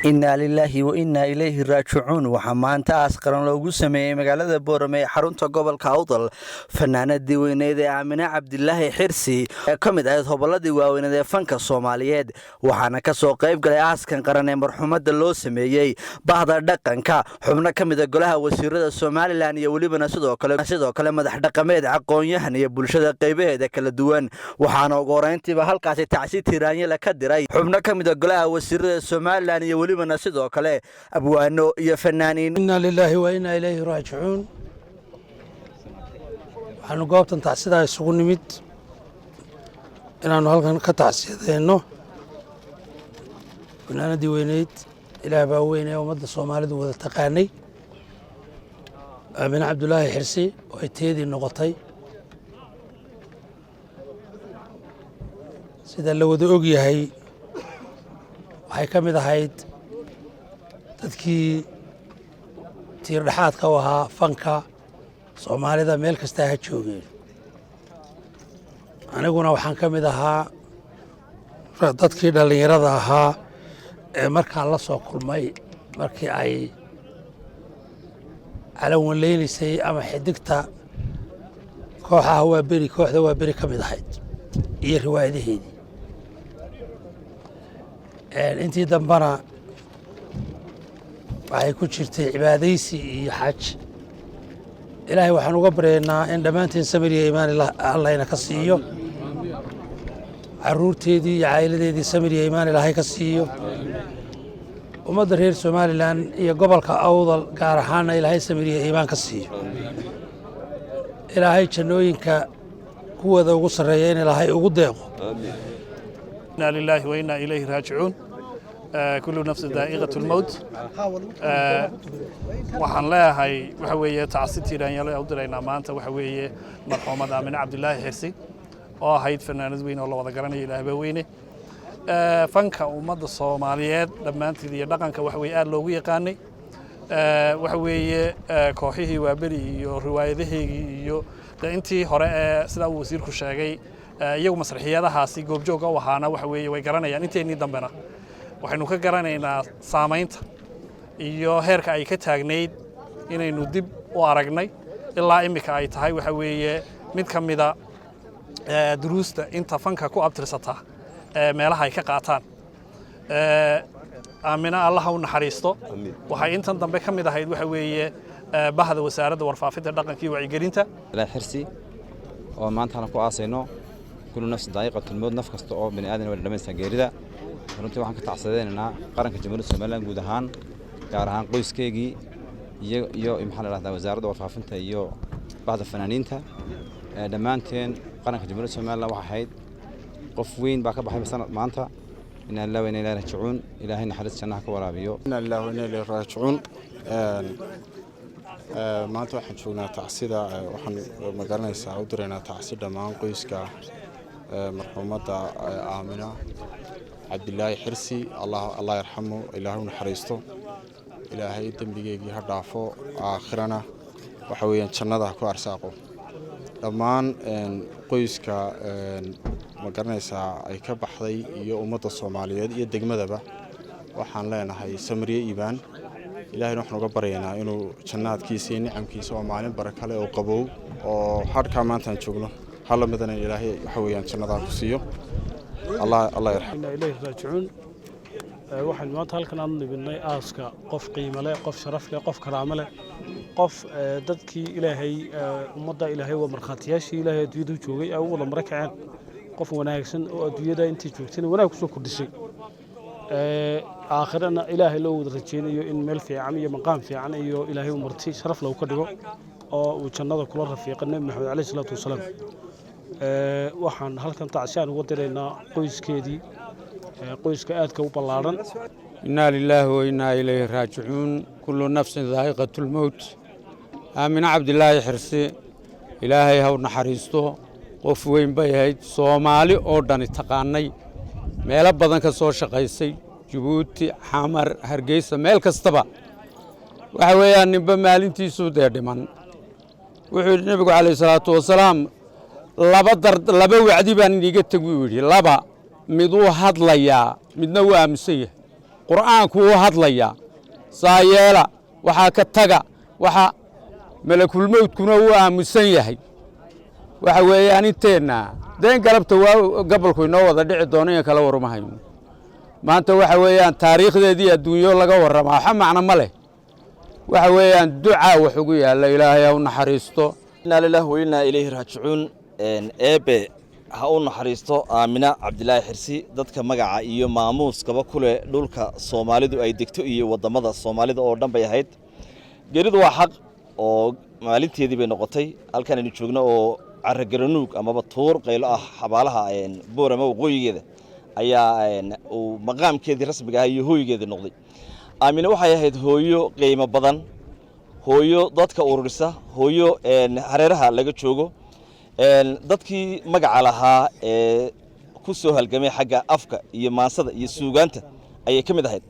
Innaa lilaahi wa innaa ilayhi raajicuun. Waxaa maanta aas qaran loogu sameeyey magaalada Boorame ee xarunta gobolka Awdal fanaanadii weyneed ee Aamine Cabdilaahi Xirsi, ee ka mid ahayd hobolladii waaweyneed ee fanka Soomaaliyeed. Waxaana ka soo qayb galay aaskan qaran ee marxuumadda loo sameeyey bahda dhaqanka, xubno ka mida golaha wasiirada Somaliland iyo welibana sidoo kale madax dhaqameed, aqoon-yahan iyo bulshada qaybaheeda kala duwan. Waxaana ugu horeyntiiba halkaasi tacsi tiraanyala ka diray xubno ka mida golaha wasiirada Somaliland iyo welibana sidoo kale abwaano iyo fanaaniin. Inna lilaahi wa innaa ilayhi raajicuun. Waxaanu goobtan tacsidaa isugu nimid inaannu halkan ka tacsiyadeenno fanaanadii weyneyd, Ilaah baa weyn, ee ummadda Soomaalidu wada taqaanay, Aamine Cabdulaahi Xirsi, oo ay teedii noqotay. Sida la wada og yahay, waxay ka mid ahayd dadkii tiirdhexaadka u ahaa fanka Soomaalida meel kastaa ha joogeen. Aniguna waxaan ka mid ahaa dadkii dhallinyarada ahaa ee markaa la soo kulmay markii ay calanwanleynaysay ama xidigta kooxaha Waaberi, kooxda Waaberi ka mid ahayd iyo riwaayadaheedii. Intii dambena waxay ku jirtay cibaadaysi iyo xaj. Ilaahay waxaan uga baryaynaa in dhammaanteen samir iyo iimaan Allahna ka siiyo, caruurteedii iyo caa'iladeedii samir iyo iimaan Ilaahay ka siiyo, ummadda reer Somaliland iyo gobolka Awdal gaar ahaanna Ilaahay samir iyo iimaan ka siiyo. Ilaahay jannooyinka kuwooda ugu sarreeya in Ilaahay ugu deeqo. Inna lilaahi wa inna ilayhi raajicuun. Kullu nafsin daa'iqatu lmowt. Waxaan leeyahay, waxa weeye, tacsi tiiraanyalo u diraynaa maanta, waxa weeye, marxuumad Aamine Cabdilaahi Xirsi, oo ahayd fanaanad weyn oo la wada garanayo, Ilaahba weyne. Fanka ummadda Soomaaliyeed dhammaanteed iyo dhaqanka waxa weeye aad loogu yaqaanay, waxa weeye, kooxihii Waaberi iyo riwaayadaheygii iyo de intii hore ee sidaa uu wasiirku sheegay, iyagu masraxiyadahaasi goobjoogga u ahaana, waxa weeye, way garanayaan. Inteennii dambena waxaynu ka garanaynaa saamaynta iyo heerka ay ka taagnayd inaynu dib u aragnay ilaa immika ay tahay, waxa weeye, mid ka mida duruusta inta fanka ku abtirsata meelaha ay ka qaataan. Aamina Allaha u naxariisto. Waxay intan dambe ka mid ahayd, waxa weeye, bahda Wasaaradda Warfaafinta, Dhaqanka iyo Wacyigelinta. Xirsi oo maanta halkan ku aasayno. Kullu nafsin daa'iqatulmowt, naf kasta oo bani aadan waa dhamaysaa geerida. Runtii waxaan ka tacsadeynaynaa qaranka Jamhuuriyadda Somaliland guud ahaan, gaar ahaan qoyskeygii iyo maxaa la dhahdaa, Wasaaradda Warfaafinta iyo bahda fanaaniinta dhammaanteen. Qaranka Jamhuuriyadda Somaliland waxaa ahayd qof weyn baa ka baxay sanad maanta. Inna lillahi wa inna ilayhi raajicuun. Ilaahay naxariis jannaha ka waraabiyo. Inna lillahi wa inna ilayhi raajicuun. Maanta waxaan joognaa tacsida. Waxaan magaranaysaa u diraynaa tacsi dhammaan qoyska marxuumadda Aamina Cabdilaahi Xirsi. Allah yarxamu, Ilaahay u naxariisto, Ilaahay dembigeygii ha dhaafo, aakhirana waxa weeyaan jannada ha ku arsaaqo. Dhammaan qoyska ma garanaysaa ay ka baxday iyo ummadda Soomaaliyeed iyo degmadaba waxaan leenahay samriye iibaan. Ilahayna waxaan uga baryaynaa inuu jannaadkiisa iyo nicamkiisa, oo maalin barakale oo qabow oo hadhkaa maantaan joogno hala midana, Ilaahay waxa weeyaan jannadaa ku siiyo. Allah Allah yarxam. Inna ilayhi raajicuun. Waxaynu maanta halkan aan nimidnay aaska qof qiimo leh, qof sharaf leh, qof karaamo leh, qof dadkii Ilaahay, ummadda Ilaahay waa markhaatiyaashii Ilaahay adduunyada u joogay ay u wada mara kaceen, qof wanaagsan oo adduunyada intii joogtayna wanaag kusoo kordhisay, aakhirana Ilaahay loo wada rajaynayo in meel fiican iyo maqaam fiican iyo Ilaahay u marti sharaf loogu ka dhigo oo uu jannada kula rafiiqa Nebi Maxamed caleyhi salaatu wasalaam. Waxaan halkan tacsiyaan uga diraynaa qoyskeedii, qoyska aadka u ballaaran. Innaa lilaahi wa innaa ilayhi raajicuun. Kullu nafsin daa'iqatu lmowt. Aamine Cabdilaahi Xirsi, Ilaahay haw naxariisto. Qof weyn bay ahayd, Soomaali oo dhani taqaanay, meelo badan ka soo shaqaysay, Jabuuti, Xamar, Hargeysa, meel kastaba. Waxa weeyaan ninba maalintiisuu dee dhiman. Wuxuu yidhi Nebigu calayhi salaatu wasalaam: "Laba dar, laba wacdi baan iniga teg," buu yidhi. Laba mid wuu hadlayaa, midna wuu aamusan yahay. Qur'aanku u hadlayaa, saayeela waxaa ka taga, waxa malakulmowdkuna uu aamusan yahay. Waxa weeyaan inteenna deen galabta waa gobolku inoo wada dhici doono in kala waruma hayno. Maanta waxa weeyaan taariikhdeedii adduunyo laga warramaa waxa macno ma leh. Waxa weeyaan ducaa wax ugu yaalla, Ilaahay ha u naxariisto. Innaa lillahi wa innaa ilayhi raajicuun. Eebe ha u naxariisto Aamina Cabdilaahi Xirsi. Dadka magaca iyo maamuuskaba ku leh dhulka Soomaalidu ay degto iyo waddamada Soomaalida oo dhan bay ahayd. Geeridu waa xaq oo maalinteedii bay noqotay. Halkan aynu joogno oo caragaranuug amaba tuur qaylo ah, xabaalaha Boorama waqooyigeeda, ayaa uu maqaamkeedii rasmiga ah iyo hooygeedii noqday. Aamine waxay ahayd hooyo qiimo badan, hooyo dadka ururisa, hooyo hareeraha laga joogo. Dadkii magaca lahaa ee ku soo halgamay xagga afka iyo maansada iyo suugaanta ayay ka mid ahayd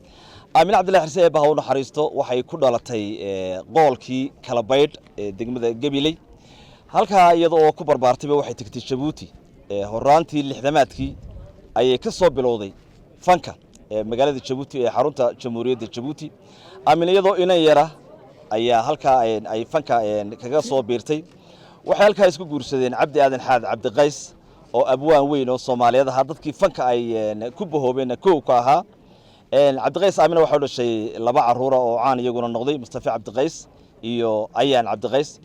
Aamine Cabdillahi Xirse. Eebba ha u naxariisto. Waxay ku dhalatay qoolkii Kalabaydh ee degmada Gabiley. Halkaa iyada oo ku barbaartayba waxay tegtay Jabuuti. Horaantii 60-aadkii ayay ka soo bilowday fanka magaalada Jabuuti ee xarunta Jamhuuriyadda Jabuuti. Aamine iyadoo inan yara ayaa halkaa ay fanka kaga soo biirtay. Waxay halkaa isku guursadeen Cabdi Aadan Xaad, Cabdiqays, oo abwaan weyn oo Soomaaliyeed ahaa, dadkii fanka ay ku bahoobeenna kow ka ahaa. Cabdiqays Aamina waxaa u dhashay laba caruura oo caan iyaguna noqday, Mustafa Cabdiqays iyo Ayaan Cabdiqays.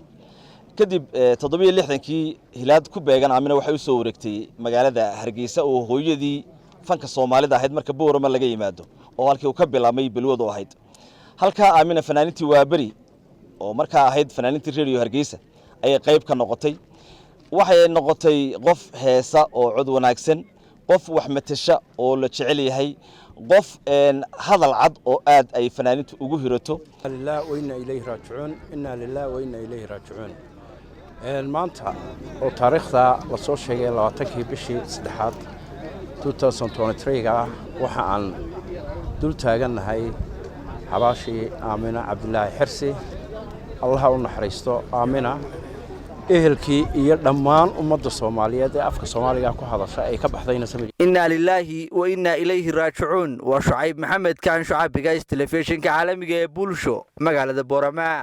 Kadib 67-kii hilaad ku beegan, Aamina waxay u soo wareegtay magaalada Hargeysa oo hooyadii fanka Soomaalida ahayd marka Boorama laga yimaado, oo halkii uu ka bilaabmay balwadu ahayd. Halkaa Aamina fanaanintii Waaberi, oo markaa ahayd fanaanintii Radio Hargeysa, ayay qayb ka noqotay. Waxay noqotay qof heesa oo cod wanaagsan, qof wax matasha oo la jecel yahay, qof hadal cad oo aad ay fanaanintu ugu hirato. Lilah wa inna ilayhi raajicuun, inna lilah wa inna ilayhi raajicuun. Maanta oo taariikhda lasoo sheegay 20-kii bishii saddexaad 2023-ga ah, waxa aan dul taagannahay xabaashii Aamina Cabdilaahi Xirsi. Allaha u naxariisto Aamina, ehelkii iyo dhammaan ummadda Soomaaliyeed ee afka Soomaaliga ku hadasha ay ka baxdayna samir. Innaa lilaahi wa innaa ilayhi raajicuun. Waa Shucayb Maxamed Kaan, Shucab Bigays, telefishinka caalamiga ee Bulsho, magaalada Boorama.